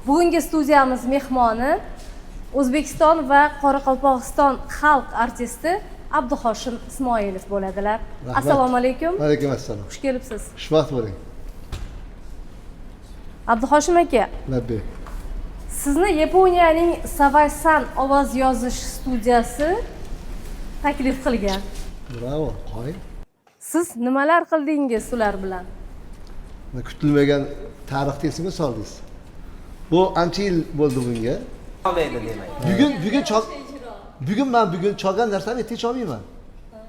Bugungi studiyamiz mehmoni O'zbekiston va Qoraqalpog'iston xalq artisti Abduhoshim Ismoilov bo'ladilar. Rahmat. Assalomu alaykum. Alaykum assalom. Xush kelibsiz. Xushvaqt bo'ling. Abduhoshim aka, Labbay. sizni Yaponiyaning Savaysan ovoz yozish studiyasi taklif qilgan. Bravo, qoyil. Siz nimalar qildingiz ular bilan? Kutilmagan tarixni esimga soldingiz. Bu ancha yil bo'ldi bunga. Olmaydi demak. Bugun bugun bugun man bugun cholgan narsani ertaga cholmayman.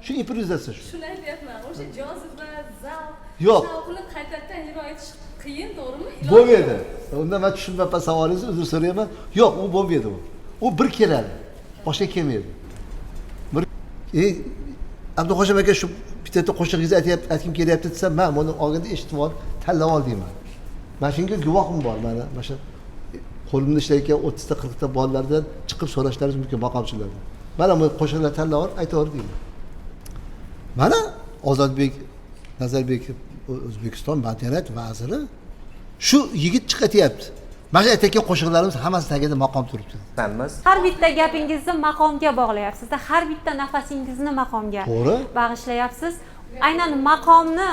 Shu improvizatsiya shu. Shuni aytyapman. O'sha joziba, zavq, Yo'q. shavqni qaytadan ijro etish qiyin, to'g'rimi? Bo'lmaydi. Unda man tushunmayapman savolingizni, uzr so'rayman. Yo'q, u bo'lmaydi u. U bir keladi. Boshqa kelmaydi. Bir Abduhoshim aka, shu bitta qo'shig'ingizni aytyapti, aytgim kelyapti desam, man buni olganda eshitib olib, tanlab ol deyman. Mana shunga guvohim bor mana shu qo'limda ishlayotgan 30 ta 40 ta bolalardan chiqib so'rashlaringiz mumkin, maqomchilardan. Mana bu qo'shiqlarni tanlab olib aytaver deyman. Mana Ozodbek Nazarbekov, O'zbekiston madaniyat vaziri, shu yigit chiqib aytyapti. Mana shu aytayotgan qo'shiqlarimiz hammasi tagida maqom turibdi. Sanmiz. Har bitta gapingizni maqomga bog'layapsiz, har bitta nafasingizni maqomga To'g'ri. bag'ishlayapsiz. Aynan maqomni,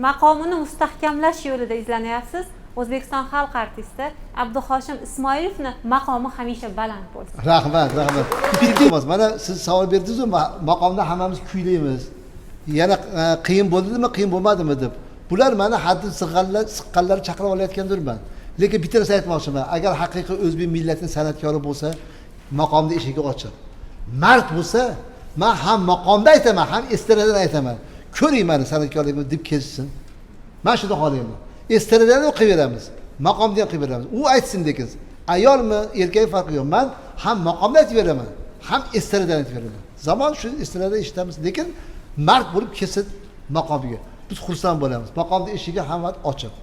maqomini mustahkamlash yo'lida izlanyapsiz. O'zbekiston xalq artisti Abduhoshim Ismoilovni maqomi hamisha baland bo'lsin. Rahmat, rahmat. Bitta emas, mana siz savol berdingiz-ku, maqomda hammamiz kuylaymiz. Yana qiyin bo'ldimi, qiyin bo'lmadimi deb. Bular mani haddi siqqanlar chaqirib olayotgandirman. Lekin bitta narsa aytmoqchiman. Agar haqiqiy o'zbek millatining san'atkori bo'lsa, maqomda eshigi ochiq. Mard bo'lsa, men ham maqomda aytaman, ham estradadan aytaman. Ko'ring mani san'atkorligimni deb kelsin. Men shuni xohlayman. Estradadan ham qilib beramiz, maqomda ham qilib beramiz. U aytsin lekin. Ayolmi, erkak farqi yo'q. Men ham maqomda aytib beraman, ham estradadan aytib beraman. Zamon shu estrada eshitamiz, lekin mard bo'lib kelsin maqomiga. Biz xursand bo'lamiz. Maqomda eshigi hamma ochiq.